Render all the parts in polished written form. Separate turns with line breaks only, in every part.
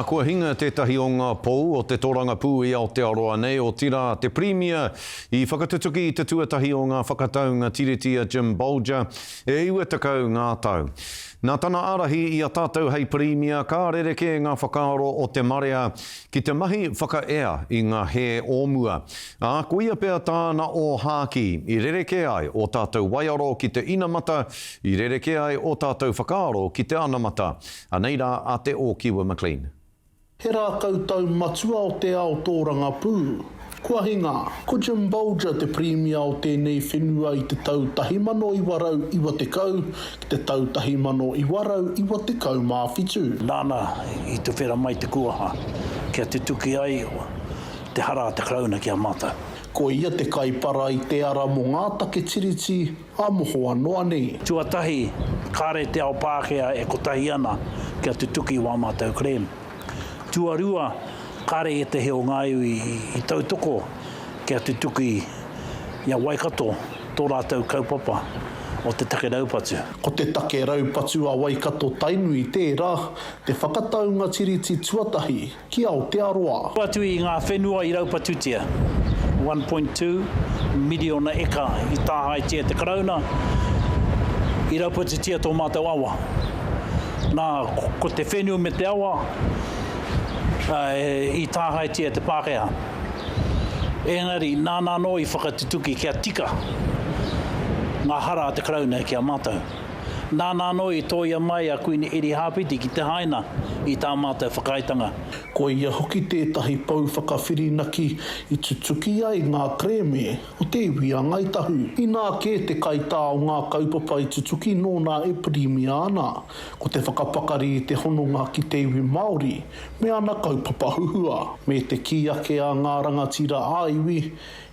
Kua hinga tētahi o ngā pou o te torangapū i Aotearoa nei, otirā te Pirimia i whakatutuki i te tuatahi o ngā whakataunga tiriti a Jim Bolger, e 90 ngā tau. Nā tana ārahi i a tātou hei Pirimia ka rerekē ngā whakaaro o te marea ki te mahi whakaea i ngā hē o mua. Ā, koia pea tāna ōhākī i rerekē ai ō tātou waiaro ki te inamata, i rerekē ai ō tātou whakaaro ki te anamata. Anei rā a Te Ōkiwa McLean.
He rākau tau matua o te ao tōrangapū. Kua hinga. Ko Jim Bolger te Pirimia o tēnei whenua i te tau 1990 ki te tau 1997.
Nāna i tuwhera mai te kuaha kia tutuki ai te hara a te Karauna ki a mātou.
Ko ia te kaipara i te ara mō ngā take tiriti Ā mohoa noa nei.
Tuatahi, kāre te ao Pākehā e kotahi ana kia tutuki wā mātou kerēme. Tuarua, kāre ētehi o ngā iwi i tautoko kia tutuki i a Waikato tō rātou kaupapa o te take raupatu.
Ko te take raupatu a Waikato-Tainui tērā, te whakataunga tiriti tuatahi Ki Aotearoa.
Atu i ngā whenua i raupatutia, 1.2 miriona eka i tāhaetia e te Karauna, i raupatutia tō mātou awa. Nā, ko te whenua me te awa i tāhaetia e te Pākehā. Engari, nāna anō i whakatutuki kia tika ngā hara a te Karauna ki a mātou. Nāna anō i tōia mai a Kuini Erihāpeti ki te haina i tā mātou whakaaetanga.
Ko ia hoki tētahi pou whakawhirinaki i tutuki ai ngā kerēme o te iwi a Ngāi Tahu. Inā kē te kaitā o ngā kaupapa i tutuki nōna e Pirimia ana, ko te whakapakari i te hononga ki te iwi Māori me ana kaupapa huhua. Me te kī ake a ngā rangatira ā-iwi,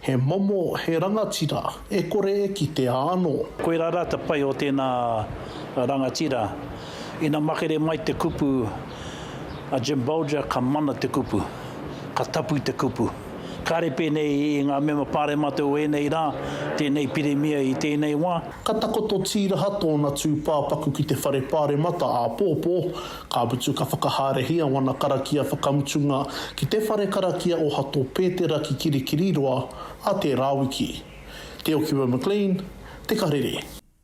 He momo, he rangatira, e kore e kitea anō.
Koirā rā te pai o tēnā rangatira. Ina makere mai te kupu a Jim Bolger ka mana te kupu, ka tapu te kupu. Kāre pēnei i ngā mema pāremata o ēnei rā, tēnei Pirimia i tēnei wā.
Ka takoto tīraha tōna tūpāpaku ki te whare pāremata āpōpō, Ka mutu ka whakahaerehia wana karakia whakamutunga ki te whare karakia o Hato Petera ki Kirikiriroa a tērā wiki. Te Okiwa McLean, Te Karere.